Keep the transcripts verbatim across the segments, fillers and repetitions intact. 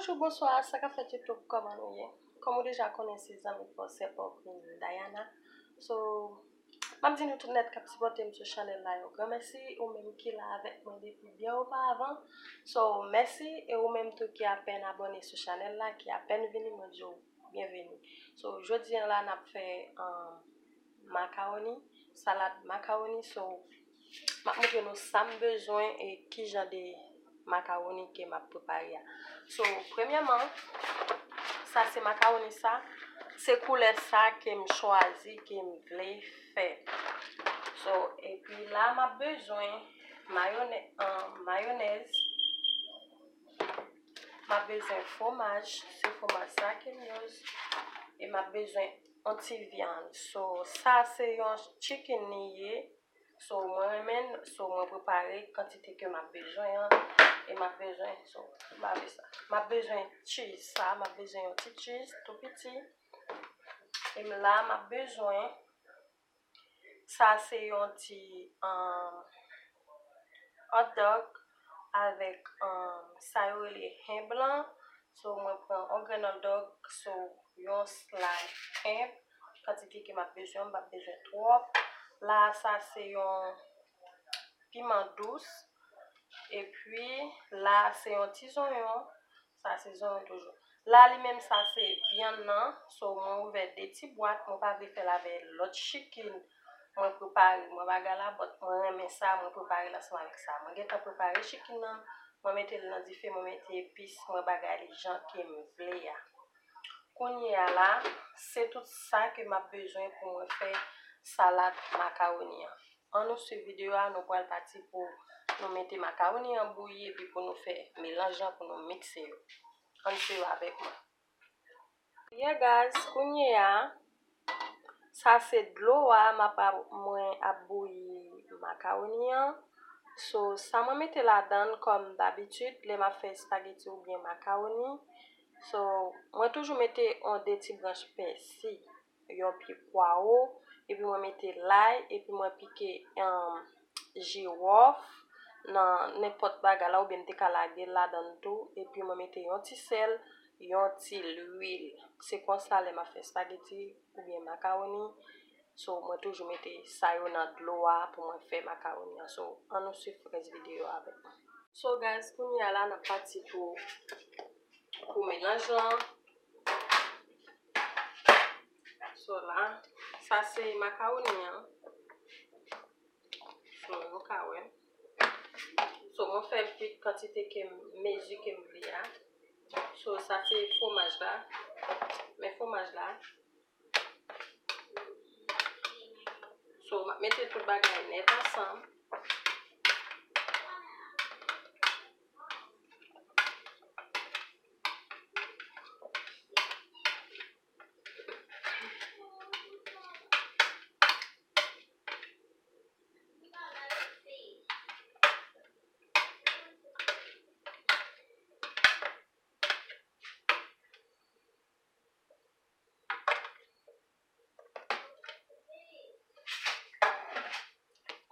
Bonjou, bonswa, sa k ap fèt YouTube, kòman nou ye? Kòm ou deja konnen, se zanmi pa w, sè pa w, Queen Diana. So, m ap di nou tout nèt k ap sipòte m sou chanèl la yo, granmèsi. Ou menm ki la avèk mwen depi byen oparavan, so, mèsi. E ou menm tou ki apèn abòne sou chanèl la, ki apèn vini, mwen di w byenveni. So, jodi a la, n ap fè, um, makawoni, salad makawoni. So, m ap montre nou sa m bezwen e ki jan de makawoni ke m ap prepare a. So, premyèman, sa se makawoni sa. Se koulè sa ke m chwazi, ke m vle fè. So, epi la, m ap bezwen mayone-, uh, mayonèz. M ap bezwen fwomaj, se fwomaj sa ke m use. E m ap bezwen yon ti vyann. So, sa se yon chicken li ye. So, mwen renmen l. So, mwen prepare kantite ke m ap bezwen an. E m ap bezwen, so, m ap sa. M ap bezwen cheese sa. M ap bezwen yon ti cheese tou piti. E m la, m ap bezwen Sa se yon ti, um, hot dog avèk, um, sa yo rele hen blan. So, mwen pran yon grenn hot dog, so, yon slice hen, kantite ke m ap bezwen, m p ap bezwen twòp. La, sa se yon piman dous. Epi, la, se yon ti zonyon. Sa se zonyon toujou. La, li menm, sa se vyann nan. So, mwen ouvè de ti bwat. Mwen pa vle fè l avè lòt chicken mwen prepare. Mwen pa gala, but mwen renmen sa. Mwen prepare l ansanm avèk sa. Mwen gentan prepare chicken nan. Mwen mete l nan dife. Mwen mete epis. Mwen bagay li jan ke m vle a. Kounye a la, se tout sa ke m ap bezwen pou mwen fè salad makawoni an. Ann nou swiv videyo a, nou pral pati pou nou mete makawoni an bouyi epi pou nou fè melanj lan, pou nou mikse yo. Ann swiv avèk mwen. Yeah guys, kounye a, sa se dlo a, m ap, mwen ap bouyi makawoni an. So, sa mwen mete ladan l kòm dabitid, lè m ap fè espageti oubyen makawoni. So, mwen toujou mete yon de ti branch pèsi, yon pye pwawo, epi mwen mete lay, epi mwen pike, um, jiwòf nan nenpòt bagay la, oubyen m te ka lage l ladan l tou, epi mwen mete yon ti sèl, yon ti lwil. Se konsa lè m ap fè espageti oubyen makawoni, so, mwen toujou mete sa yo nan dlo a pou mwen fè makawoni an. So, ann nou swiv rès videyo a avèk mwen. So, guys, kounye a la, n ap pati pou, pou melanj lan. So, la, sa se makawoni an. So, nou ka wè. So, mwen fè l kwit kantite ke m, mezi ke m vle a. So, sa se fwomaj la. Men fwomaj la. So, m ap mete tout bagay nèt ansanm.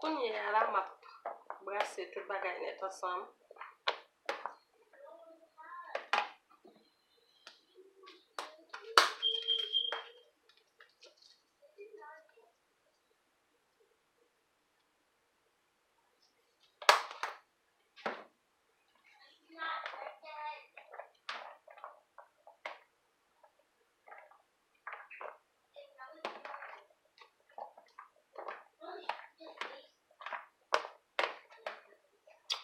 Kounye a la, m ap brase tout bagay nèt ansanm.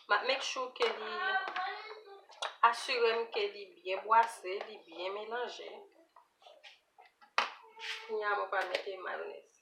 M ap make sure ke li, asire m ke li byen bwase, li byen melanje. Kounye a, mwen pral mete mayonèz.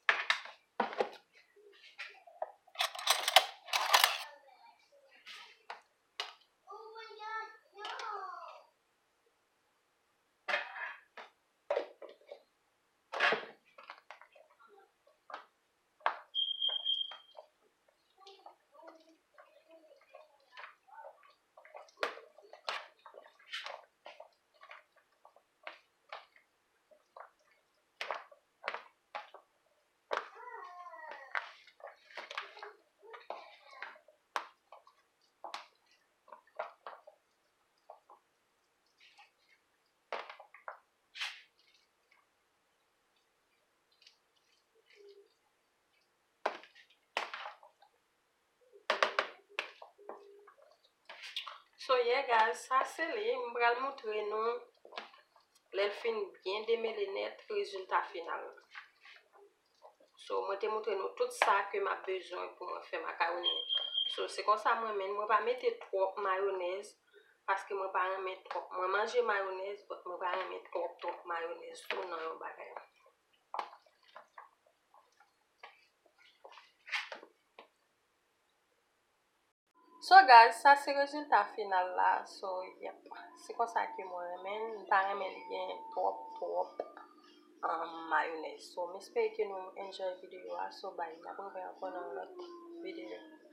Yeah guys, sa se li. M pral moutre nou lè l fin byen demele nèt, rezilta final la. So, mwen te moutre nou tout sa ke m ap bezwen pou mwen fè makawoni. So, se konsa mwen menm, mwen pa mete twòp mayonèz, paske mwen pa renmen twòp. Mwen manje mayonèz, but mwen pa renmen twòp, twòp mayonèz tou nan yon bagay. So guys, sa se rezilta final la. So, yep. Se konsa ke mwen renmen l. M pa renmen li gen twòp, twòp um, mayonèz. So, m espere ke nou enjoy videyo a. So, bye. N ap revè ankò nan yon lòt videyo.